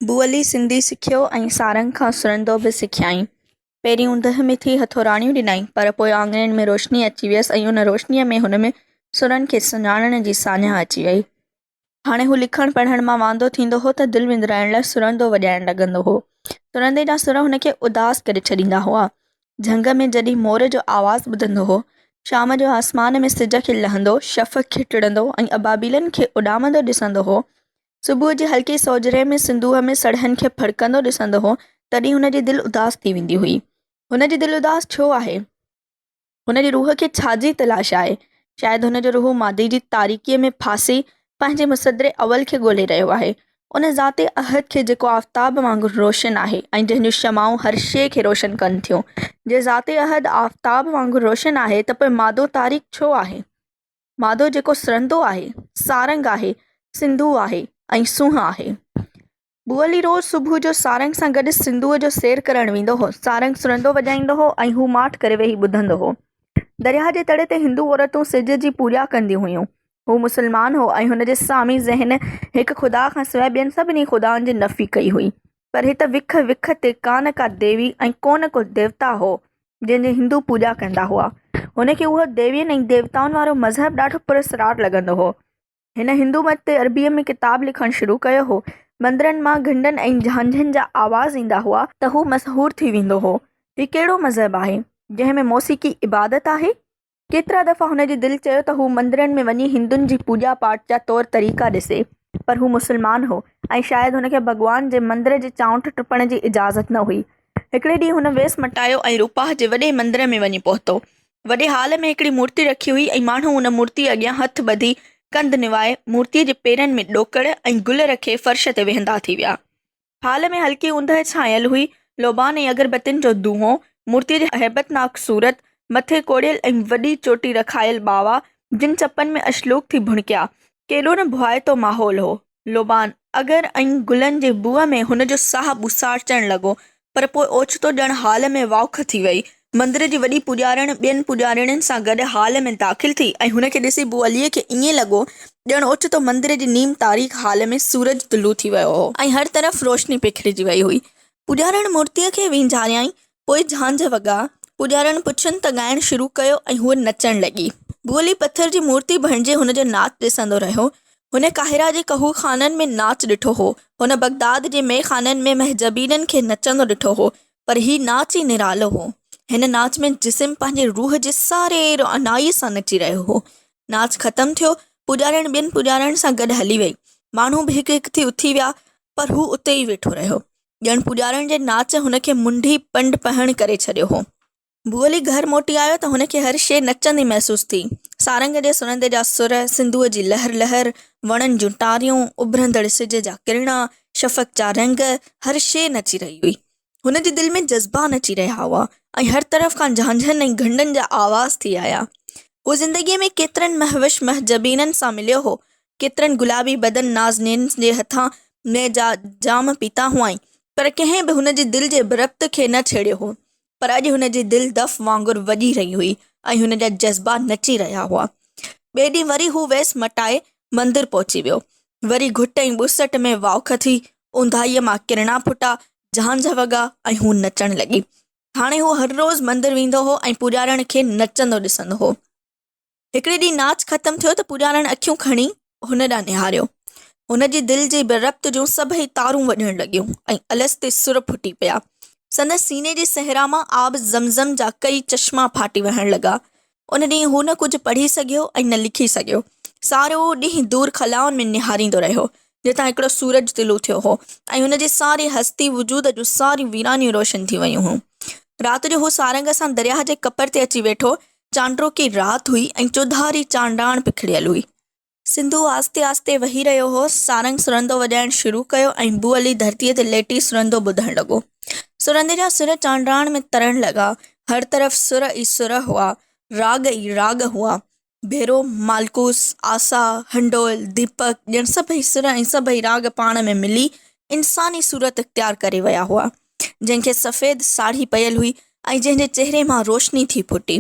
بوعلي سنڌي سکيو ۽ سارنگ کان سرندو به سکيائين. پهرين اوندهه ۾ ٿي هٿوراڙيون ڏنائين، پر پوء آڱرين ۾ روشني اچي ويس ۽ ان روشنيء ۾ هن ۾ سرن کي سڃاڻڻ جي ساڃاهه اچي وئي. هاڻي هو لکڻ پڙهڻ مان واندو ٿيندو هو ته دل وندرائڻ لاء سرندو وڄائڻ لڳندو هو. سرندي جا سر هن کي اداس ڪري ڇڏيندا هئا. جهنگ ۾ جڏهن مور جو آواز ٻڌندو هو، شام جو آسمان ۾ سج کي لهندو، شفق کي ٽڙندو ۽ ابابيلن کي اڏامندو ڏسندو هو، صبح جي هلڪي سوجهري ۾ سنڌوء ۾ سڙهن کي ڦڙڪندو ڏسندو هو، تڏهن هن جي دل اداس ٿي ويندي هئي. هن جي دل اداس ڇو آهي؟ هن جي روح کي ڇا جي تلاش آهي؟ شايد هن جو روح ماضي جي تاريڪيء ۾ ڦاسي پنهنجي مصدر اول کي ڳولي رهيو آهي. ان ذات احد کي جيڪو آفتاب وانگر روشن آهي ۽ جنهن جون شمعون هر شيء کي روشن ڪن ٿيون. جي ذات احد آفتاب وانگر روشن آهي ته پوء مادو تاريڪ ڇو آهي؟ مادو جيڪو سرندو آهي، سارنگ آهي، سنڌو آهي ۽ سونهن آهي. بوعلي روز صبح جو سارنگ سان گڏ سنڌوء جو سير ڪرڻ ويندو هو. سارنگ سرندو وڄائيندو هو ۽ هو ماٺ ڪري ويهي ٻڌندو هو. درياهه جي تڙ تي هندو عورتون سج جي پوڄا ڪنديون هيون. هو مسلمان هو ۽ هن جي سامي ذهن هڪ خدا کان سواء ٻين سڀني خدائن جي نفي ڪئي هئي. پر هت وک وک تي ڪا نه ڪا ديوي ۽ ڪو نه ڪو ديوتا هو، جنهن جي هندو پوڄا ڪندا هئا. هن کي اهو ديوين ۽ ديوتائن وارو مذهب ڏاڍو پراسرار لڳندو هو. هن هندو مت تي عربيء ۾ ڪتاب لکڻ شروع ڪيو هو. مندرن مان گهنڊن ۽ جهانجهن جا آواز ايندا هئا ته هو مسحور ٿي ويندو هو. هي ڪهڙو مذهب آهي، جنهن ۾ موسيقي عبادت آهي؟ ڪيترا دفعا هن جي دل چيو ته هو مندرن ۾ وڃي هندن جي پوڄا پاٺ جا طور طريقا ڏسي، پر هو مسلمان هو ۽ شايد هن کي ڀڳوان جي مندر جي چانئٺ ٽپڻ جي اجازت نه هئي. هڪڙي ڏينهن هن ويس مٽايو ۽ روپاهه جي وڏي مندر ۾ وڃي پهتو. وڏي هال ۾ هڪڙي مورتي رکي هئي ۽ ماڻهو ان مورتيء اڳيان هٿ ٻڌي، ڪنڌ نوائي، مورتيء جي پيرن ۾ ڏوڪڙ ۽ گل رکي فرش تي ويهندا ٿي ويا. هال ۾ هلڪي اوندهه ڇانيل هئي. لوبان ۽ اگربتين جو دونهون، مورتيء جي هيبتناڪ صورت، مٿي ڪوڙيل ۽ وڏي چوٽي رکايل ٻاوا، جن چپن ۾ اشلوڪ ٿي ڀڻڪيا. ڪيڏو نه ڀوائتو ماحول هو. لوبان، اگر ۽ گلن جي بوء ۾ هن جو ساهه ٻوساٽجڻ لڳو، پر پوء اوچتو ڄڻ هال ۾ واوک ٿي ويئي. مندر جي وڏي پوڄارڻ ٻين پوڄارڻين سان گڏ هال ۾ داخل ٿي ۽ هن کي ڏسي بو عليء کي ائين لڳو ڄڻ اوچتو مندر جي نيم تاريڪ هال ۾ سورج طلوع ٿي ويو هو. ۽ هر طرف روشني پکڙجي وئي هئي. پوڄارڻ مورتيء کي وينجهاريائين، پوء جهانجهه وڳا. پوڄارڻ پڇن ته ڳائڻ شروع ڪيو ۽ هوء نچڻ لڳي. بو علي پٿر جي مورتي بڻجي هن جو ناچ ڏسندو رهيو. هن قاهره جي قهوه خانن ۾ ناچ ڏٺو هو. هن بغداد جي مئي خانن ۾ مهجبينن کي نچندو ڏٺو هو. پر هي ناچ ئي نرالو هو. هن ناچ ۾ جسم پنهنجي روح جي ساري رعنائيء سان نچي رهيو هو. ناچ ختم ٿيو، پوڄارڻ ٻين پوڄارڻ سان گڏ هلي وئي. ماڻهو به هڪ هڪ ٿي اٿي ويا، پر هو اتي ئي ويٺو رهيو. ڄڻ پوڄارڻ جي ناچ هن کي منڍي پنڊ پهڻ ڪري ڇڏيو هو. ڀولي گهر موٽي آيو ته هن کي هر شيء نچندي محسوس ٿي. سارنگ جي سرندي جا سر، سنڌوء جي لهر لهر، وڻن جون ٽاريون، اڀرندڙ سج جا ڪرڻا، شفق جا رنگ، هر شيء نچي رهي هئي. هن جي دل ۾ جذبا نچي رهيا هئا ۽ هر طرف کان جهانجهن ۽ گهنڊن جا آواز ٿي آيا. هو زندگيء ۾ ڪيترن مهوش مهجبينن سان مليو هو، ڪيترن گلابي بدن نازنين جي هٿان مئي جا جام پيتا هئائين، پر ڪنهن به هن جي دل جي برپت کي نه ڇيڙيو هو. پر اڄ هن جي دل دف وانگر وڄي رهي هئي ۽ هن جا جذبا نچي رهيا هئا. ٻئي ڏينهن وري هو ويس مٽائي مندر پهچي ويو. وري گهٽ ۽ ٻوسٽ ۾ واوک ٿي، اونداهيء مان ڪرڻا ڦٽا، جهانجهه وڳا ۽ هو نچڻ لڳي. هاڻي هو هر روز مندر ويندو هو ۽ پوڄارڻ کي نچندو ڏسندو هو. هڪڙي ڏينهن ناچ ختم ٿيو ته پوڄارڻ اکيون کڻي هن ڏانهن نهاريو. هن جي دل جي برپت جون سڀئي تارون وڄڻ لڳيون ۽ الستي سر ڦٽي پيا. سندس سيني جي صحرا مان آب زمزم جا ڪئي چشما ڦاٽي وهڻ لڳا. ان ڏينهن هو نه ڪجهه پڙهي سگهيو ۽ نه لکي سگهيو. سارو ڏينهن دور خلائن ۾ نهاريندو رهيو، جتان هڪڙو سورج طلوع ٿيو هو ۽ هن جي ساري هستي وجود جون ساريون ويرانيون روشن ٿي ويون هيون. رات جو هو سارنگ سان درياهه جي ڪپر تي اچي ويٺو. چانڊروڪي رات هئي ۽ چوڌاري چانڊاڻ پکڙيل هئي. سنڌو آهستي آهستي وهي رهيو هو. سارنگ سرندو وڄائڻ شروع ڪيو ۽ بو علي ڌرتيء تي ليٽي سرندو ٻڌڻ لڳو. سرندي جا سر چانڊاڻ ۾ ترڻ لڳا. هر طرف سر ئي سر هئا، راڳ ئي راڳ هئا. ڀيرو، مالڪوس، آسا، هنڊول، ديپڪ ڄڻ سڀئي سر ۽ سڀئي راڳ پاڻ ۾ ملي انساني صورت اختيار ڪري ويا هئا. جنهن کي سفيد ساڙهي پيل هئي ۽ جنهن جي چهري مان روشني ٿي ڦٽي.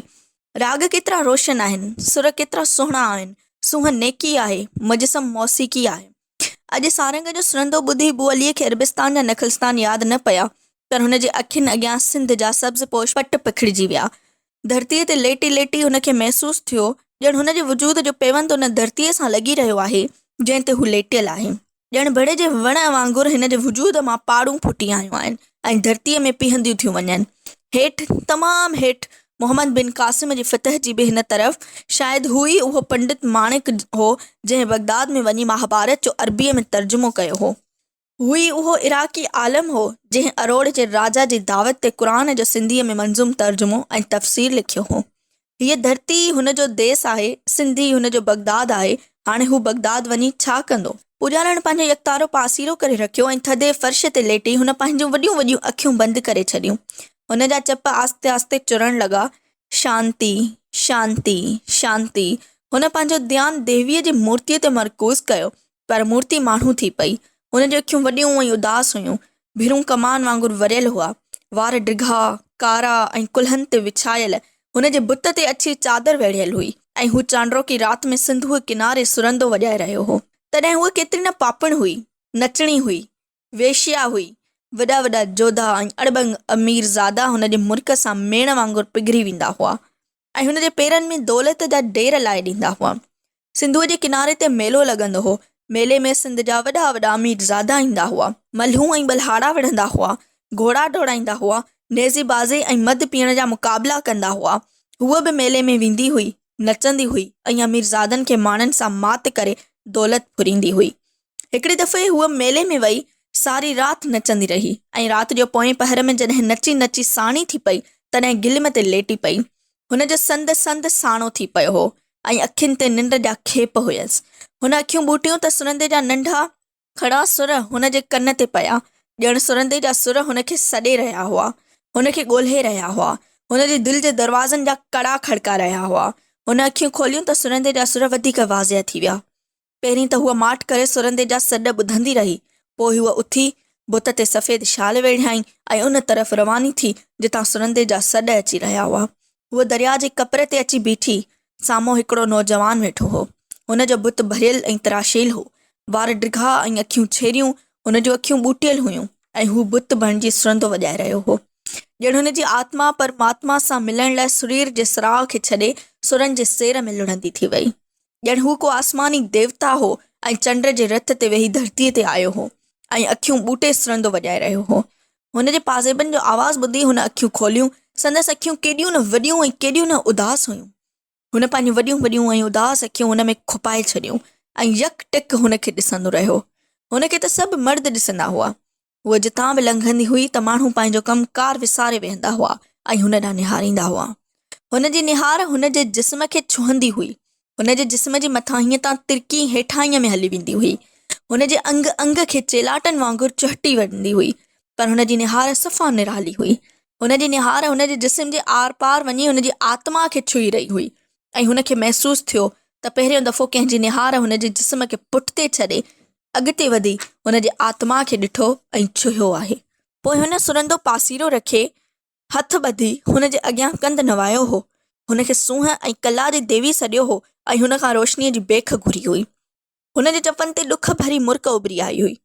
راڳ ڪيترا روشن آهن، سر ڪيترا سهڻا آهن، سونهن نيڪي آهي، مجسم موسيقي آهي. اڄ سارنگ جو سرندو ٻڌي بو عليء کي عربستان جا نخلستان ياد نه پيا، پر هن جي اکين اڳيان سنڌ جا سبز پوش پٽ پکڙجي ويا. ڌرتيء تي ليٽي ليٽي هن کي محسوس ٿيو، ڄڻ هن جي وجود جو پيوند ان ڌرتيء سان لڳي رهيو آهي، جنهن تي هو ليٽيل آهي. ڄڻ بڙ جي وڻ وانگر هن جي وجود مان پاڙون ڦٽي آيون آهن ۽ ڌرتيء ۾ پيهنديون ٿيون وڃن. هيٺ، تمام هيٺ، محمد بن قاسم جي فتح جي به هن طرف، شايد هو ئي اهو پنڊت ماڻڪ هو، جنهن بغداد ۾ وڃي مهاڀارت جو عربيء ۾ ترجمو ڪيو هو. هو ئي اهو عراقي عالم هو، جنهن اروڙ جي راجا جي دعوت تي قرآن جو سنڌيء ۾ منظوم ترجمو ۽ تفسير لکيو هو. هيء ڌرتي ئي هن جو ديس آهي، سنڌ ئي هن جو بغداد آهي، هاڻي هو بغداد وڃي ڇا ڪندو؟ پوڄارڻ پنهنجو يڪتارو پاسيرو ڪري رکيو ۽ ٿڌي فرش تي ليٽي هن پنهنجون وڏيون وڏيون اکيون بند ڪري ڇڏيون. هن جا چپ آهستي آهستي چرڻ لڳا، شانتي، شانتي، شانتي. هن پنهنجو ڌيان ديويء جي مورتيء تي مرڪوز ڪيو، پر مورتي ماڻهو ٿي پئي. هن جون اکيون وڏيون ۽ اداس هيون. ڀرون ڪمان وانگر وريل هئا. وار ڊگها، ڪارا ۽ ڪلهن تي وڇايل. هن جي بت تي اڇي چادر ويڙهيل هئي ۽ هو چانڊروڪي رات ۾ سنڌوء ڪناري سرندو وڄائي رهيو هو. تڏهن هوء ڪيتري نه پاپڻ هئي. نچڻي هئي. ويشيا هئي. وڏا وڏا جوڌا ۽ اڙٻنگ اميرزادا هن جي مرڪ سان ميڻ وانگر پگهري ويندا هئا ۽ هن جي پيرن ۾ دولت جا ڍير لائي ڏيندا هئا. سنڌوء جي ڪناري تي ميلو لڳندو هو. ميلي ۾ سنڌ جا وڏا وڏا اميرزادا ايندا هئا. ملهون ۽ ٻلهاڙا وڙهندا هئا. گهوڙا ڊوڙائيندا هئا. نيزي بازي ۽ مڌ پيئڻ جا مقابلا ڪندا هئا. هوء به ميلي ۾ ويندي هئي، نچندي هئي ۽ اميرزادن کي ماڻهن سان مات ڪري دولت ڦريندي هئي. هڪڙي دفعي هوء ميلي ۾ وئي، ساري رات نچندي رهي ۽ رات جو پوئين پهر ۾ جڏهن نچي نچي ساڻي ٿي پئي، تڏهن گلم تي ليٽي پئي. هن جو سنڌ سنڌ ساڻو ٿي پيو هو ۽ اکين تي ننڊ جا کيپ هيس. هن اکيون ٻوٽيون ته سرندي جا ننڍا کڙا سر هن جي ڪن تي پيا، ڄڻ سرندي جا سر هن کي سڏي رهيا هئا، هن کي ڳولهي رهيا هئا، هن جي دل جي دروازن جا ڪڙا کڙڪا رهيا هئا. هن اکيون کوليون ته سرندي جا سر وڌيڪ واضح ٿي ويا. پهرين ته هوء ماٺ ڪري سرندي جا سڏ ٻڌندي رهي، پوء هوء اٿي، بت تي سفيد شال ويڙهيائين ۽ ان طرف رواني ٿي، جتان سرندي جا سڏ اچي رهيا هئا. هوء درياء جي ڪپر تي اچي بيٺي. سامهون هڪڙو نوجوان ويٺو هو. هن جو بت ڀريل ۽ تراشيل هو. وار ڊگها ۽ اکيون ڇيريون، هن جون اکيون ٻوٽيل هيون ۽ هو بت بڻجي سرندو وڄائي رهيو هو. ڄڻ هن جي آتما پرماتما سان ملڻ لاء سرير جي سراء کي ڇڏي سرن جي سير ۾ لڙهندي ٿي وئي. ڄڻ هو ڪو آسماني ديوتا هو ۽ چنڊ جي رٿ تي ويهي ڌرتيء تي آيو هو ۽ اکيون ٻوٽي سرندو وڄائي رهيو هو. هن جي پازيبن جو آواز ٻڌي هن اکيون کوليون. سندس اکيون ڪيڏيون نه وڏيون ۽ ڪيڏيون نه اداس هيون. هن پنهنجون وڏيون وڏيون ۽ اداس اکيون هن ۾ کپائي ڇڏيون ۽ يڪ ٽڪ هن کي ڏسندو رهيو. هن کي ته سڀ مرد ڏسندا هئا. هوء جتان به لنگهندي هئي ته ماڻهو پنهنجو ڪم ڪار وساري ويهندا هئا ۽ هن ڏانهن نهاريندا هئا. هن جي نهار هن جي جسم کي ڇهندي هئي. هن جي جسم جي مٿاهينء تان ترڪي هيٺاهينء ۾ هلي ويندي هئي. هن جي انگ انگ کي چيلاٽن وانگر چهٽي ويندي هئي. پر هن جي نهار صفا نرالي هئي. هن جي نهار هن جي جسم جي آرپار وڃي هن جي آتما کي ڇهي رهي هئي ۽ هن کي محسوس ٿيو ته پهريون دفعو ڪنهن جي نهار هن جي جسم کي پٺتي ڇڏي اڳتي وڌي هن جي آتما کي ڏٺو ۽ ڇهيو آهي. پوء هن سرندو پاسيرو رکي، هٿ ٻڌي هن جي اڳيان ڪنڌ نوايو هو. هن کي سونهن ۽ ڪلا جي ديوي سڏيو هو ۽ هن کان روشنيء جي بيک گهري هئي. هن جي چپن تي ڏک ڀري مرڪ اڀري آئي هئي.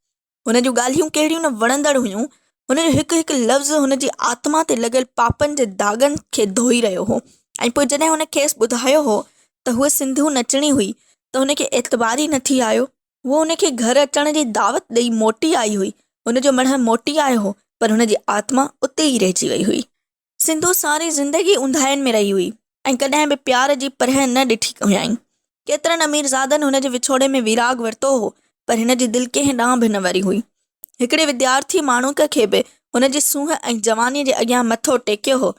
هن جون ڳالهيون ڪهڙيون نه وڻندڙ هيون. هن جو هڪ هڪ لفظ هن جي آتما تي لڳل پاپن جي داغن کي ڌوئي رهيو هو ۽ پوء جڏهن هن کيس ٻڌايو هو ته هوء سنڌو نچڻي هئي ته هن کي اعتبار ئي نه ٿي آيو. هوء هن کي گهر اچڻ جي دعوت ڏئي موٽي آئي هئي. هن جو مڙهه موٽي آيو هو، پر هن جي آتما اتي ئي رهجي وئي هئي. سنڌو ساري زندگي اونداهين ۾ رهي هئي ۽ ڪڏهن به پيار جي پرهه نه ڏٺي هيائين. ڪيترن اميرزادن هن جي وڇوڙي ۾ ويراڳ ورتو هو، پر هن جي دل ڪنهن ڏانهن به نه وري هئي. هڪڙي وديارٿي ماڻڪ کي به هن جي سونهن ۽ جوانيء جي اڳيان مٿو ٽيڪيو هو،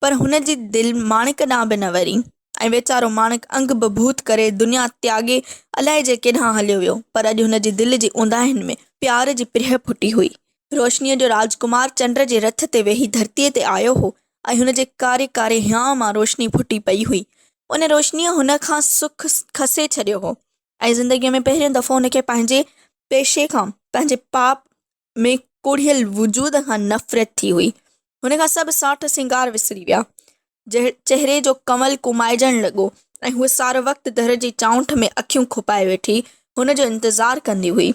پر هن جي دل ماڻڪ ڏانهن به نه وري ۽ ويچارو ماڻڪ انگ ڀڀوت ڪري دنيا تياڳي الائجي ڪيڏانهن هليو ويو، پر اڄ هن جي دل جي اونداهين ۾ پيار جي پرهه ڦٽي هئي. روشنيء جو راجڪمار چنڊ جي رٿ تي ويهي ڌرتيء تي آيو هو ۽ هن جي ڪاري ڪاري هيانء مان روشني ڦٽي پئي هئي. ان روشنيء هن کان سک کسي ڇڏيو هو ۽ زندگيء ۾ پهريون دفعو هن کي پنهنجي پيشي کان، پنهنجي پاپ ۾ ڪوڙهيل وجود کان نفرت ٿي هئي. هن کان سڀ ساٺ سينگار وسري ويا. چهري جو ڪنول ڪومائجڻ لڳو ۽ هوء سارو وقت در جي چانئٺ ۾ اکيون کپائي ويٺي هن جو انتظار ڪندي هئي.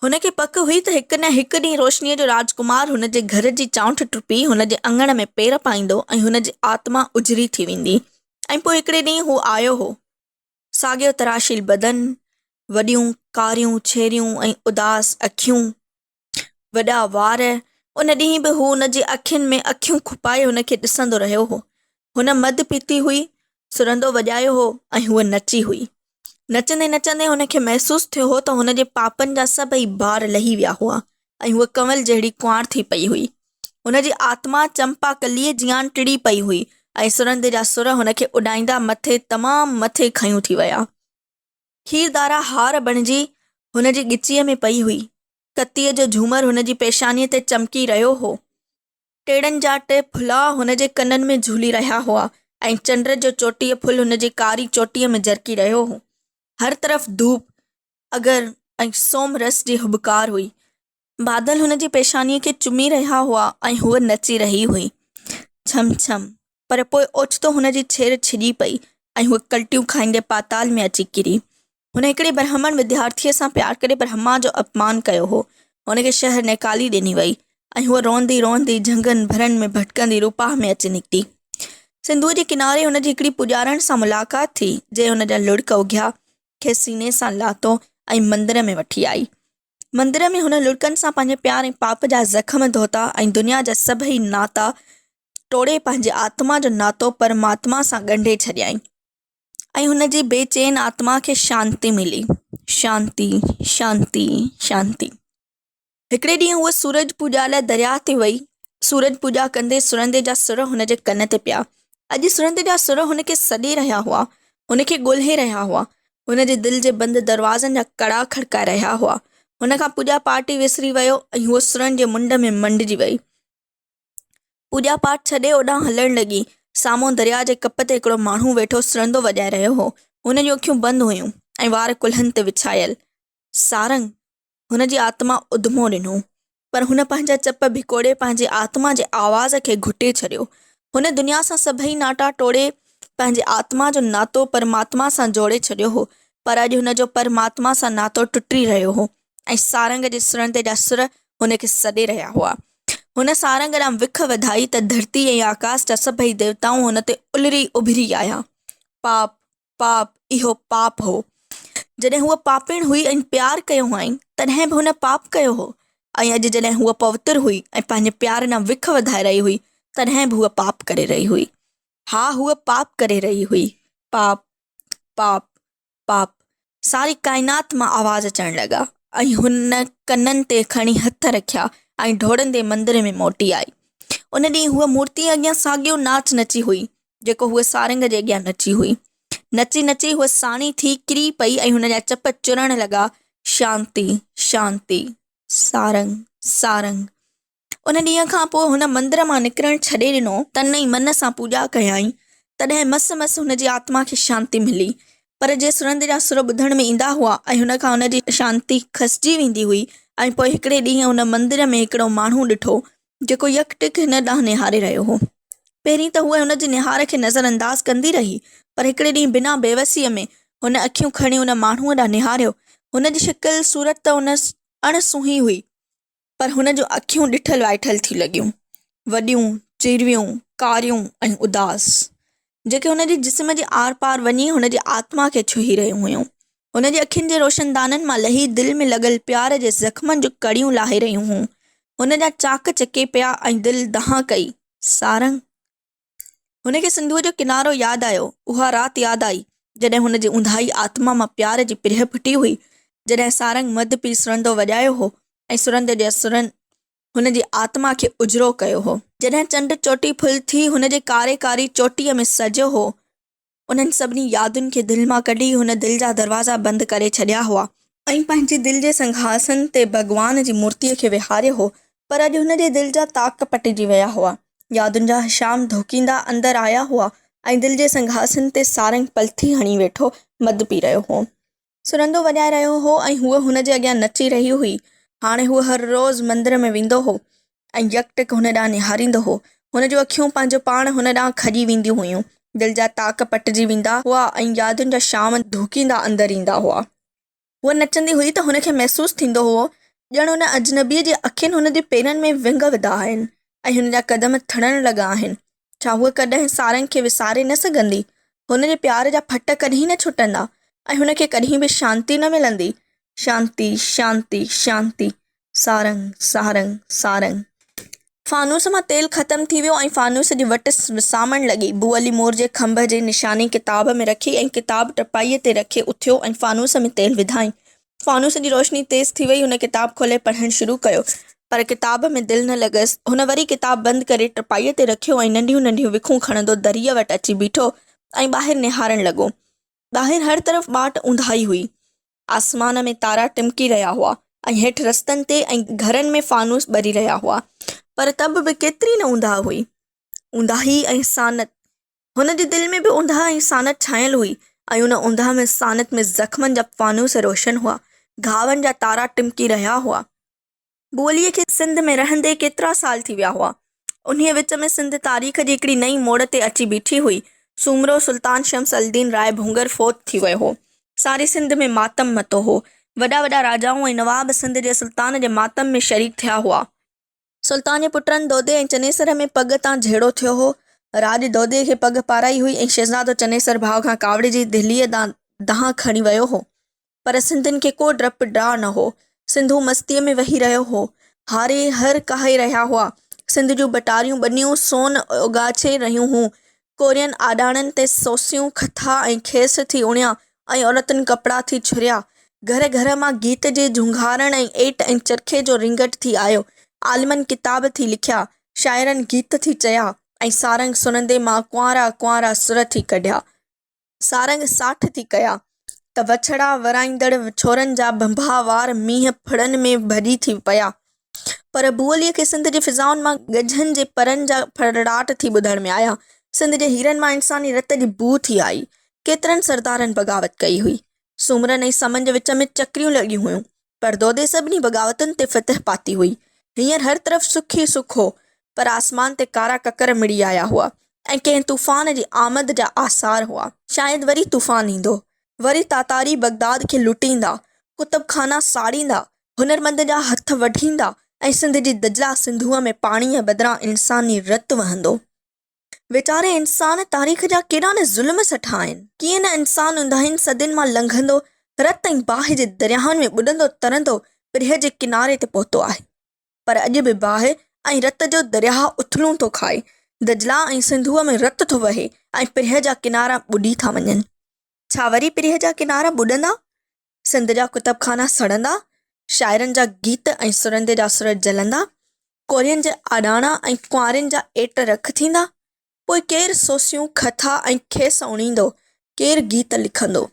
هن کي پڪ هئي ته هڪ نه هڪ ڏينهن روشنيء جو راجڪمار هن جي گهر جي چانئٺ ٽپي هن جي اڱڻ ۾ پير پائيندو ۽ هن جي آتما اجري ٿي ويندي. ۽ پوء هڪڙي ڏينهن هو آيو هو. ساڳيو تراشيل بدن، وڏيون ڪاريون ڇيريون ۽ اداس اکيون، وڏا وار. ان ڏينهن به هو هن جي اکين ۾ اکيون کپائي هن کي ڏسندو رهيو هو. هن مڌ پيتي هئي، سرندو وڄايو هو ۽ هوء نچي هئي. نچندي نچندي هن کي محسوس ٿيو هو ته هن جي پاپن جا سڀئي بار لهي ويا هئا ۽ هوء ڪنول جهڙي ڪنوار ٿي پئي هئي. هن جي آتما چمپا ڪليء جيان ٽڙي پئي هئي ۽ سرندي جا سر هن کي اڏائيندا مٿي تمام مٿي کنيون ٿي ويا. کيردارا هار بڻجي هن جي ڳچيء ۾ پئي هئي. ڪتيء جو جهومر هن جي پيشانيء تي چمڪي رهيو هو. ٽيڙن جا ٽي ڦلا هن جي ڪنن ۾ جهولي رهيا هئا ۽ چنڊ جو چوٽيء ڦل هن جي ڪاري چوٽيء ۾ جرڪي رهيو هو. هر طرف ڌوپ، اگر ۽ سوم رس جي هٻڪار هئي. بادل هن جي پيشانيء کي چمي رهيا هئا ۽ هوء نچي رهي هئي. ڇم ڇم. پر پوء اوچتو هن جي ڇير ڇڄي پئي ۽ هوء ڪلٽيون کائيندي پاتال ۾ اچي ڪري. هن هڪڙي برهمڻ وديارٿيء سان پيار ڪري برهما جو اپمان ڪيو هو. هن کي شهر نيڪالي ڏني وئي ۽ هوء روئندي روئندي جهنگن ڀرن ۾ ڀٽڪندي روپاهه ۾ اچي نڪتي. سنڌوء جي ڪناري هن جي هڪڙي پوڄارڻ سان ملاقات ٿي، جنهن هن جا لڙڪ اگهيا، کيس سيني سان لاتو ۽ مندر ۾ وٺي آئي. مندر ۾ هن لڙڪن سان پنهنجي پيار ۽ پاپ جا زخم ڌوتا ۽ دنيا جا سڀئي ناتا ٽوڙي پنهنجي آتما جو ناتو پرماتما سان ڳنڍي ڇڏيائين. ۽ هن جي بي چين آتما کي شانتي ملي. شانتي، شانتي، شانتي. هڪڙي ڏينهن هوء سورج پوڄا لاء درياهه تي وئي. سورج پوڄا ڪندي سرندي جا سر هن جي ڪن تي پيا. اڄ سرندي جا سر هن کي سڏي رهيا هئا. هن کي ڳولهي رهيا هئا. هن جي دل جي بند دروازن جا ڪڙا کڙڪائي رهيا هئا. هن کان پوڄا پاٺ ئي وسري ويو ۽ هوء سرن جي منڊ ۾ منڊجي وئي. پوڄا پاٺ ڇڏي اوڏانهن هلڻ لڳي. سامهون درياء جي ڪپ تي هڪڙو ماڻهو ويٺو سرندو وڄائي رهيو هو. هن جون اکيون بند هيون ۽ وار ڪلهن تي وڇايل. سارنگ! هن جي آتما اڌمو ڏنو. پر هن پنهنجا چپ ڀڪوڙي پنهنجي آتما جي آواز کي گهٽي ڇڏيو. هن دنيا سان سڀئي ناٽا ٽوڙي پنهنجي آتما جو ناتو پرماتما سان جوڙي ڇڏيو هو. پر اڄ هن جو پرماتما سان ناتو ٽٽي رهيو هو ۽ سارنگ جي سرندي جا سر هن کي سڏي رهيا هئا. هن سارنگ ڏانهن وک وڌائي ته ڌرتي ۽ آڪاس جا سڀئي ديوتائون هن تي الري اڀري آيا. پاپ، پاپ، اهو پاپ هو. جڏهن هوء پاپڻ هئي ۽ پيار ڪيو هئائين، تڏهن به هن پاپ ڪيو هو ۽ اڄ جڏهن هوء پوتر هئي ۽ پنهنجي پيار ڏانهن وک وڌائي رهي هئي، تڏهن به هوء پاپ ڪري رهي هئي. ها، هوء پاپ ڪري رهي هئي. پاپ، پاپ، پاپ! ساري ڪائنات مان آواز اچڻ لڳا ۽ هن ڪنن تي کڻي هٿ رکيا ۽ ڊوڙندي مندر ۾ موٽي آئي. ان ڏينهن هوء مورتيء اڳيان ساڳيو ناچ نچي هئي، جيڪو هوء سارنگ جي اڳيان نچي هئي. نچي نچي هوء ساڻي ٿي ڪري پئي ۽ هن جا چپ چرڻ لڳا، شانتي، شانتي، سارنگ، سارنگ. ان ڏينهن کان پوء هن مندر مان نڪرڻ ڇڏي ڏنو. تن ۽ من سان پوڄا ڪيائين. تڏهن مس مس هن جي آتما کي شانتي ملي. پر جي سرند جا سر ٻڌڻ ۾ ايندا هئا ۽ هن کان هن جي شانتي کسجي ويندي هئي ۽ پوء هڪڙي ڏينهن هن مندر ۾ هڪڙو ماڻهو ڏٺو، جيڪو يڪ ٽڪ هن ڏانهن نهاري رهيو هو. پهرين ته هوء هن جي نهار کي نظر انداز ڪندي رهي، پر هڪڙي ڏينهن بنا بيوسيء ۾ هن اکيون کڻي ان ماڻهوء ڏانهن نهاريو. هن جي شڪل صورت ته ان اڻ سونهين هئي. پر هن جون اکيون ڏٺل وائٺل ٿي لڳيون. وڏيون، چيرويون، ڪاريون ۽ اداس، جيڪي هن جي جسم جي آر پار وڃي هن جي آتما کي ڇهي رهيون هيون. هن جي اکين جي روشندانن مان لهي دل ۾ لڳل پيار جي زخمن جون ڪڙيون لاهي رهيون هيون. هن جا چاڪ چڪي پيا ۽ دل دانهن ڪئي، سارنگ! هن کي سنڌوء جو ڪنارو ياد آيو، اها رات ياد آئي، جڏهن هن جي اونداهي آتما مان پيار جي پرهه ڦٽي هئي، جڏهن سارنگ مڌ پي سرندو وڄايو هو ۽ سرندي جي سرن هن جي آتما کي اجرو ڪيو هو. جڏهن چنڊ چوٽي ڦل ٿي هن جي ڪاري ڪاري چوٽيء ۾ سجيو هو. انهن سڀني يادن کي دل مان ڪڍي هن دل جا دروازا بند ڪري ڇڏيا هئا. ۽ پنهنجي دل جي سنگهاسن تي ڀڳوان جي مورتيء کي ويهاريو هو، پر اڄ هن جي دل جا طاق پٽجي ويا هئا. يادن جا هشام ڌوڪيندا اندر آيا هئا ۽ دل جي سنگهاسن تي سارنگ پلٿي هڻي ويٺو مڌ پي رهيو هو. سرندو وڄائي رهيو هو ۽ هوء هن جي اڳيان نچي رهي هئي. هاڻي هو هر روز مندر ۾ ويندو هو ۽ يڪ ٽڪ هن ڏانهن نهاريندو هو. هن جون اکيون پنهنجو پاڻ هن ڏانهن کڄي وينديون هيون. دل جا طاق پٽجي ويندا هئا ۽ يادن جا شام ڌوڪيندا اندر ايندا هئا. هوء نچندي هئي ته هن کي محسوس ٿيندو هو ڄڻ ان اجنبيء جي اکين هن جي پيرن ۾ ونگ وڌا آهن ۽ هن جا قدم ٿڙڻ لڳا آهن. ڇا هوء ڪڏهن سارنگ کي وساري نه سگهندي؟ هن جي پيار جا ڦٽ ڪڏهن نه ڇٽندا ۽ هن کي ڪڏهن به شانتي نه ملندي. شانتي، شانتي، شانتي. سارنگ، سارنگ، سارنگ. فانوس مان تيل ختم ٿي ويو ۽ فانوس جي وٽ وسامڻ لڳي. بو علي مور جي کنڀ جي نشاني ڪتاب ۾ رکي ۽ ڪتاب ٽپائيء تي رکي اٿيو ۽ فانوس ۾ تيل وڌائين. فانوس جي روشني تيز ٿي وئي. هن ڪتاب کولي پڙهڻ شروع ڪيو، پر ڪتاب ۾ دل نه لڳس. هن وري ڪتاب بند ڪري ٽپائيء تي رکيو ۽ ننڍيون ننڍيون وکون کڻندو دريء وٽ اچي بيٺو ۽ ٻاهر نهارڻ لڳو. ٻاهر هر طرف ٻاٽ اونداهي هئي. آسمان ۾ تارا ٽمڪي رهيا هئا ۽ هيٺ رستن تي ۽ گهرن ۾ فانوس ٻري رهيا هئا، پر ته به ڪيتري نه اونداهه هئي. اونداهي ۽ سانت هن جي دل ۾ به اونداهه ۽ سانت ڇانيل هئي ۽ ان اونداهه ۾ سانت ۾ زخمن جا فانوس روشن هئا، گهاون جا تارا ٽمڪي رهيا هئا. بوليء کي سنڌ ۾ رهندي ڪيترا سال ٿي ويا هئا. انهيء وچ ۾ سنڌ تاريخ جي هڪڙي نئين موڙ تي اچي بيٺي هئي. سومرو سلطان شمس الدين راء ڀونگر فوت ٿي ويو هو. ساري سنڌ ۾ ماتم متو هو. وڏا وڏا راجائون ۽ نواب سنڌ جي سلطان جي ماتم ۾ شريڪ ٿيا هئا. سلطان جي پٽن دودي ۽ چنيسر ۾ پڳ تان جهيڙو ٿيو هو. راڄ دودي کي پڳ پارائي هئي ۽ شهزادو چنيسر ڀاء کان ڪاوڙجي دهليء ڏانهن دانهن کڻي ويو هو. پر سنڌين کي ڪو ڊپ ڊاء نه هو. سنڌو مستيء ۾ وهي رهيو هو. هاري هر ڪاهي رهيا هئا. سنڌ جون ٻٽاريون ٻنيون سون اوڳاڇي رهيون هيون. ڪورين آڏاڻن تي سوسيون، کٿا ۽ کيس ٿي اڻيا ۽ عورتن ڪپڙا ٿي ڇريا. گهر گهر مان گيت جي جهونگارڻ ۽ ايٽ ۽ چرخي جو رينگٽ ٿي آيو. عالمن ڪتاب ٿي لکيا، شاعرن گيت ٿي چيا ۽ سارنگ سرندي مان ڪنوارا ڪنوارا سر ٿي ڪڍيا. سارنگ ساٺ ٿي ڪيا ته وڇڙا ورائيندڙ ڇورن جا ڀنڀا وار مينهن ڦڙن ۾ ڀڄي ٿي پيا. پر بوعليء کي سنڌ جي فضائن مان ڳجهن جي پرن جا ڦڙڙاٽ ٿي ٻڌڻ ۾ آيا. سنڌ جي هيرن مان انساني رت جي بوء ٿي آئي. ڪيترن سردارن بغاوت ڪئي هئي. سومرن ۽ سمن جي وچ ۾ چڪريون لڳيون هيون. پر دودي سڀني بغاوتن تي فتح پاتي هئي. هينئر هر طرف سک ئي سک هو، پر آسمان تي ڪارا ڪڪر مڙي آيا هئا ۽ ڪنهن طوفان جي آمد جا آثار هئا. شايد وري طوفان ايندو. وري تاتاري بغداد کي لٽيندا، ڪتب خانا ساڙيندا، هنرمند جا هٿ وڍيندا ۽ سنڌ جي دجله سنڌوء ۾ پاڻيء بدران انساني رت وهندو. ويچاري انسان تاريخ جا ڪيڏا نه ظلم سٺا آهن. ڪيئن نه انسان اونداهين صدين مان لنگهندو، رت ۽ باهه جي درياهن ۾ ٻڏندو ترندو پرهه جي ڪناري تي پهتو آهي. پر اڄ به باهه ۽ رت جو درياهه اٿلون ٿو کائي. دجلا ۽ سنڌوء ۾ رت ٿو وهي ۽ پرهه جا ڪنارا ٻڏي ٿا وڃن. ڇا وري پرهه جا ڪنارا ٻڏندا؟ سنڌ جا ڪتب خانا سڙندا، شاعرن جا گيت ۽ سرندي جا سر جلندا، ڪورين جا آڏاڻا ۽ ڪنوارين جا ايٽ رک ٿيندا، پوء ڪير سوسيون، کٿا ۽ کيس اڻيندو، ڪير گيت لکندو؟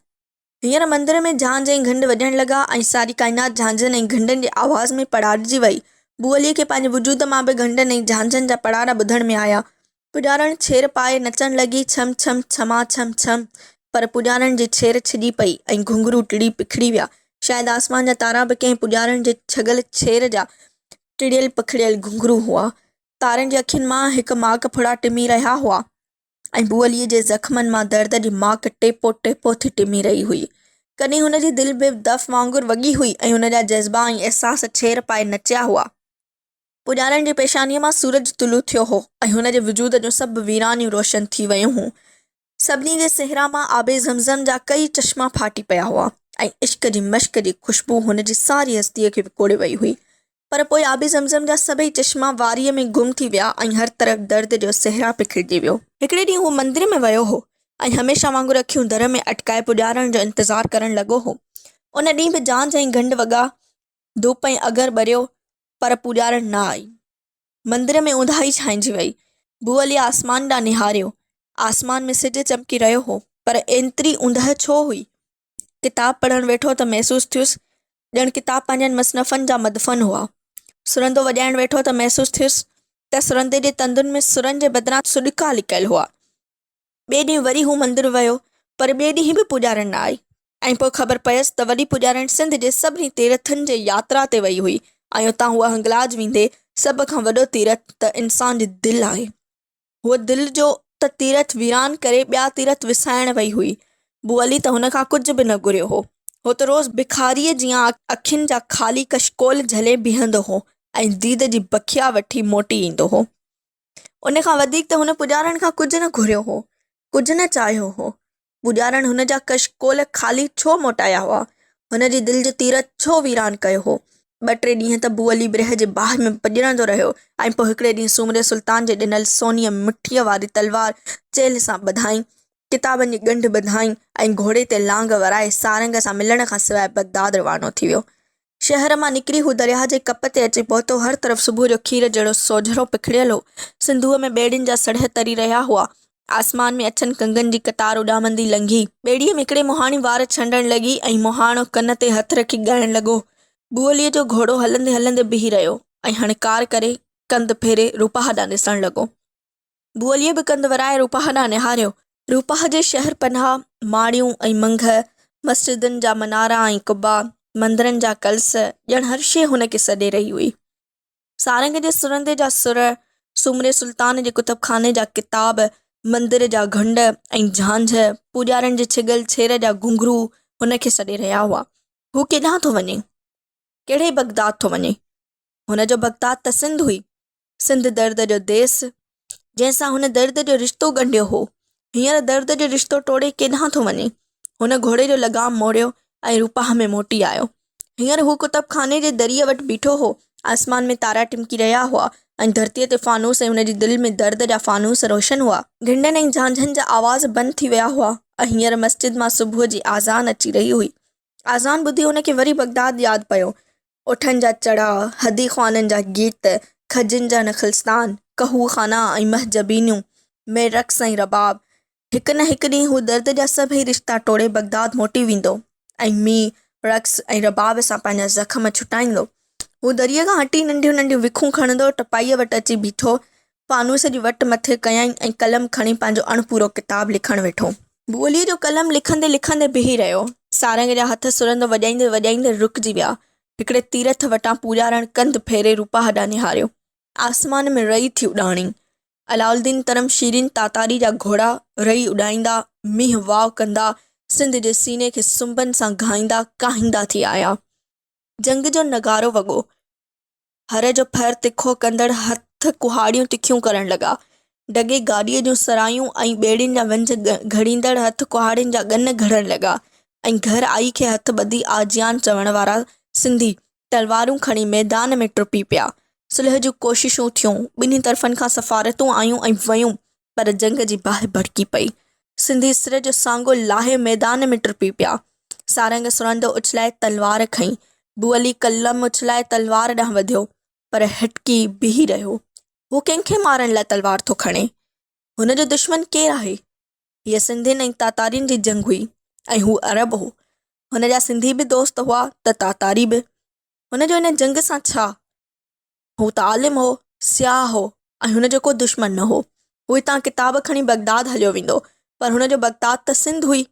هينئر مندر ۾ جهانجهه ۽ گهنڊ وڄڻ لڳا ۽ ساري ڪائنات جهانجهن ۽ گهنڊن جي آواز ۾ پڙاڏجي وئي. بوعليء کي پنهنجي وجود مان به گهنڊن ۽ جهانجهن جا پڙاڏا ٻڌڻ ۾ آيا. پڄارڻ ڇير پائي نچڻ لڳي، ڇم ڇم ڇما ڇم ڇم. پر پڄارڻ جي ڇير ڇڄي پئي ۽ گهنگهرو ٽڙي پکڙي ويا. شايد آسمان جا تارا به ڪنهن پڄارڻ جي ڇڳل ڇير جا ٽڙيل پکڙيل گهنگهرو هئا. تارن جي اکين مان هڪ ماڪ ڦڙا ٽمي رهيا هئا ۽ بوعليء جي زخمن مان درد جي ماڪ ٽيپو ٽيپو ٿي ٽمي رهي هئي. ڪڏهن هن جي دل به دف وانگر وڳي هئي ۽ هن جا جذبا ۽ احساس ڇير پائي نچيا هئا. پوڄارڻ جي پيشانيء مان سورج طلوع ٿيو هو ۽ هن جي وجود جون سڀ ويرانيون روشن ٿي ويون هيون. سڀني جي صحرا مان آب زمزم جا ڪئي چشما ڦاٽي پيا هئا ۽ عشق جي مشڪ جي خوشبو هن جي ساري هستيء کي وڪوڙي وئي هئي. پر پوء آب زمزم جا سڀئي چشما واريء ۾ گم ٿي ويا ۽ هر طرف درد جو صحرا پکڙجي ويو. هڪڙي ڏينهن هو مندر ۾ ويو هو ۽ هميشه وانگر اکيون در ۾ اٽڪائي پوڄارڻ جو انتظار ڪرڻ لڳو هو. ان ڏينهن به جانجهه ۽ گهنڊ وڳا، ڌوپ ۽ اگر ٻريو پر پوڄارڻ نه آئي. مندر ۾ اونداهي ڇانئجي وئي. بوعليء آسمان ڏانهن نهاريو. آسمان ۾ سج چمڪي رهيو هو، پر ايتري اوندهه ڇو هئي؟ ڪتاب پڙهڻ ويٺو ته محسوس ٿيس، ڄڻ ڪتاب پنهنجن مصنفن جا مدفن هئا. سرندو وڄائڻ ويٺو ته محسوس ٿيس ته سرندي جي تندن ۾ سرن جي بدران سڏڪا لڪيل هئا. ٻئي ڏينهن وري هو مندر ويو، پر ٻئي ڏينهن به پوڄارڻ نه آئي ۽ پوء خبر پيس ته وڏي پوڄارڻ سنڌ جي سڀني تيرٿن جي ياترا تي وئي هئي ۽ اتان هوء هنگلاج ويندي سڀ کان وڏو تيرٿ ته انسان جي دل آهي. هوء دل جو ته تيرٿ ويران ڪري ٻيا تيرٿ وسائڻ وئي هئي. بوعلي ته هن کان ڪجهه به نه گهريو هو. هو ته روز بکاريء جيان اکين جا خالي ڪشڪول جهلي بيهندو هو ۽ ديد جي بکيا وٺي موٽي ايندو هو. ان کان وڌيڪ ته هن پڄارڻ کان ڪجهه نه گهريو هو، ڪجهه نه چاهيو هو. پڄارڻ هن جا ڪشڪول خالي ڇو موٽايا هئا؟ هن جي دل جو تيرٿ ڇو ويران ڪيو هو؟ ٻه ٽي ڏينهن ته بو علي برهه جي باهه ۾ پڄرندو رهيو ۽ پوء هڪڙي ڏينهن سومري سلطان جي ڏنل سونيء مٺيء واري تلوار چيلهه سان ٻڌائين ڪتابن جي ڳنڍ ٻڌائين ۽ گهوڙي تي لانگ ورائي سارنگ سان ملڻ کان سواء بغداد روانو ٿي ويو. شهر مان نڪري هو درياهه جي ڪپ تي اچي پهتو. هر طرف صبح جو کير جهڙو سوجهرو پکڙيل هو. سنڌوء ۾ ٻيڙين جا سڙهه تري رهيا هئا. آسمان ۾ اڇن ڪنگن جي قطار اڏامندي لنگهي. ٻيڙيء ۾ هڪڙي مهاڻي وار ڇنڊڻ لڳي ۽ مهاڻو ڪن تي هٿ رکي ڳائڻ لڳو. بوعليء جو گهوڙو هلندي هلندي بيهي رهيو ۽ هڻڪار ڪري ڪنڌ ڦيري روپاهه ڏانهن ڏسڻ لڳو. ڀوليء به ڪنڌ ورائي روپاهه ڏانهن نهاريو. روپاهه جي شهرپناهه، ماڙيون ۽ منگهه، مسجدن جا منارا ۽ قبا، مندرن جا ڪلس، ڄڻ هر شيء هن کي سڏي رهي هئي. سارنگ جي سرندي جا سر، سومري سلطان جي ڪتبخاني جا ڪتاب، مندر جا گهنڊ ۽ جهانجهه، پوڄارين جي ڇڳل ڇير جا گهنگهرو هن کي سڏي رهيا هئا. هو ڪيڏانهن ٿو وڃي؟ ڪهڙي بغداد ٿو وڃي؟ هن جو بغداد ته سنڌ هئي. سنڌ درد جو ديس، جنهن سان هن درد جو رشتو ڳنڍيو هو، هينئر درد جو رشتو ٽوڙي ڪيڏانهن ٿو وڃي؟ هن گهوڙي جو لغام موڙيو ۽ روپاهه ۾ موٽي آيو. هينئر هو ڪتب خاني جي دريء وٽ بيٺو هو. آسمان ۾ تارا ٽمڪي رهيا هئا ۽ ڌرتيء تي فانوس ۽ هن جي دل ۾ درد جا فانوس روشن هئا. گهنڊن ۽ جهانجهن جا آواز بند ٿي ويا هئا ۽ هينئر مسجد مان صبح جي آذان اچي رهي هئي. آذان ٻڌي هن کي وري بغداد ياد پيو. اٺن جا چڙها، هدي خوانن جا گيت، کجين جا نخلستان، قهوه خانا ۽ مهجبينيون، ۾ رقص ۽ رباب. هڪ نه هڪ ڏينهن هو درد جا سڀئي رشتا ٽوڙي بغداد موٽي ويندو ۽ مين، رقص ۽ رباب سان پنهنجا زخم ڇٽائيندو. هو دريء کان هٽي ننڍيون ننڍيون وکون کڻندو ٽپائيء وٽ اچي بيٺو. فانوس جي وٽ مٿي ڪيائين ۽ قلم کڻي پنهنجو اڻپورو ڪتاب لکڻ ويٺو. ٻوليء جو قلم لکندي لکندي بيهي رهيو. سارنگ جا هٿ سرندو وڄائيندي وڄائيندي رڪجي ويا. هڪڙي تيرٿ وٽان پوڄارڻ ڪنڌ ڦيري روپاهه ڏانهن نهاريو. آسمان ۾ رئي ٿي اڏاڻي. علاؤالدين ترم شيرين تاتاري جا گهوڙا رئي اڏائيندا، مينهن واء ڪندا، سنڌ جي سيني کي سنبن سان گهائيندا ڪاهيندا ٿي آيا. جنگ جو نغارو وڳو. هر جو ڦر تکو ڪندڙ هٿ ڪهاڙيون تکيون ڪرڻ لڳا. ڍڳي گاڏيء جون سرايون ۽ ٻيڙين جا ونجهه گهڙيندڙ هٿ ڪهاڙين جا ڳن گهڙڻ لڳا ۽ گهر آئي کي هٿ ٻڌي آجيان چوڻ وارا سنڌي تلوارون کڻي ميدان ۾ ٽپي پيا. صلح جون ڪوششون ٿيون، ٻنهي طرفن کان سفارتون آيون ۽ ويون پر جنگ جي باهه ڀڙڪي پئي. سنڌي سر جو سانگو لاهي ميدان ۾ ٽپي پيا. سارنگ سرندو اڇلائي تلوار کنئي. بوعلي قلم اڇلائي تلوار ڏانهن وڌيو، پر هٽڪي بيهي رهيو. هو ڪنهن کي مارڻ لاء تلوار ٿو کڻي؟ هن جو دشمن ڪير آهي؟ هيء سنڌين ۽ تاتارين جي جنگ هئي ۽ هو عرب هو. هن جا سنڌي به دوست هئا ته تاتاري به. هن جو ان جنگ سان ڇا؟ هو ته عالم هو، سياح هو ۽ هن جو ڪو دشمن نه هو. هو هتان ڪتاب کڻي بغداد هليو ويندو، پر هن جو بغداد ته سنڌ هئي.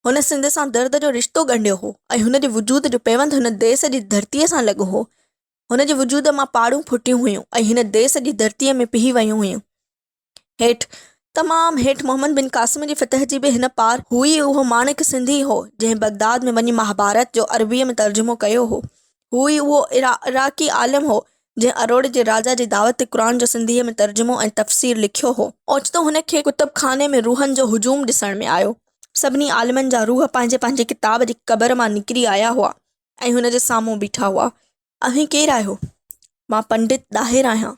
هن سنڌ سان درد جو رشتو ڳنڍيو هو ۽ هن جي وجود جو پيوند هن ديس جي ڌرتيء سان لڳو هو. هن جي وجود مان پاڙون ڦٽيون هيون ۽ هن ديس جي ڌرتيء ۾ پيهي ويون هيون. هيٺ، تمام هيٺ محمد بن قاسم جي فتح جي به هن پار هو ئي اهو ماڻڪ سنڌي هو، جنهن بغداد ۾ وڃي مهاڀارت جو عربيء ۾ ترجمو ڪيو هو. هو ئي اهو عراقي عالم هو، جنهن اروڙ جي راجا جي دعوت تي قرآن جو سنڌيء ۾ ترجمو ۽ تفسير لکيو هو. اوچتو هن کي ڪتب خاني ۾ روحن جو هجوم ڏسڻ ۾ آيو. سڀني عالمن جا روح پنهنجي پنهنجي ڪتاب جي قبر مان نڪري آيا هئا ۽ هن جي سامهون بيٺا هئا. اوهين ڪير آهيو؟ مان پنڊت ڏاهر آهيان.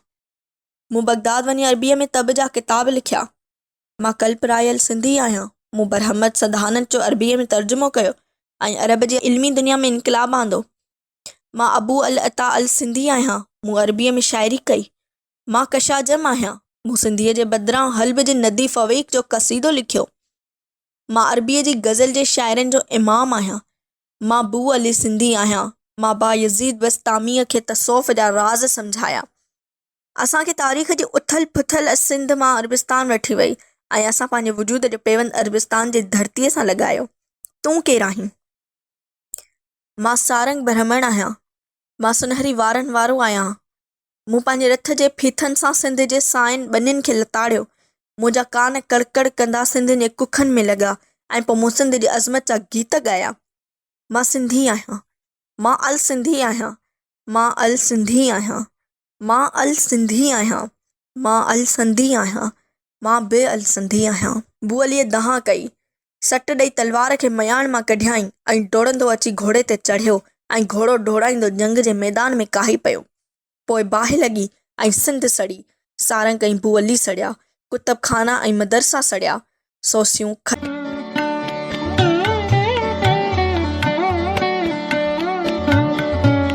مون بغداد وڃي عربيء ۾ طب جا ڪتاب لکيا. مان ڪلپرايل سنڌي آهيان. مون برهمت سڌانت جو عربيء ۾ ترجمو ڪيو ۽ عرب جي علمي دنيا ۾ انقلاب آندو. مان ابو العطا السنڌي آهيان. مون عربيء ۾ شاعري ڪئي. مان ڪشاجم آهيان. مون سنڌيء جي بدران حلب جي ندي فويق جو قصيدو لکيو. مان عربيء جي غزل جي شاعرن جو امام آهيان. مان بو علي سنڌي آهيان. مان بايزيد بسطاميء کي تصوف جا راز سمجهايا. اسان کي تاريخ جي اٿل پٿل سنڌ مان عربستان وٺي وئي ۽ اسان پنهنجي وجود جو پيوند عربستان جي ڌرتيء سان لڳايو. تون ڪير آهين؟ مان سارنگ برهمڻ آهيان. مان سنهري وارن وارو آهيان. مون پنهنجي رٿ جي ڦيٿن سان سنڌ جي سائن ٻنين کي لتاڙيو. منهنجا ڪان ڪڙڪڙ ڪندا سنڌ جي ڪکن ۾ لڳا ۽ پوء مون سنڌ جي عظمت جا گيت ڳايا. مان سنڌي آهيان. مان السنڌي آهيان. مان السنڌي آهيان. مان السنڌي آهيان. مان السنڌي آهيان. مان به السنڌي آهيان. بو عليء دانهن ڪئي. سٽ ڏئي تلوار کي مياڻ مان ڪڍيائين ۽ ڊوڙندو اچي گهوڙي تي چڙهيو ۽ گهوڙو ڊوڙائيندو جنگ جي ميدان ۾ ڪاهي پيو. پوء باهه لڳي ۽ سنڌ سڙي. سارنگ ۽ بو علي سڙيا. ڪتب خانا ۽ مدرسا سڙيا. سوسيون.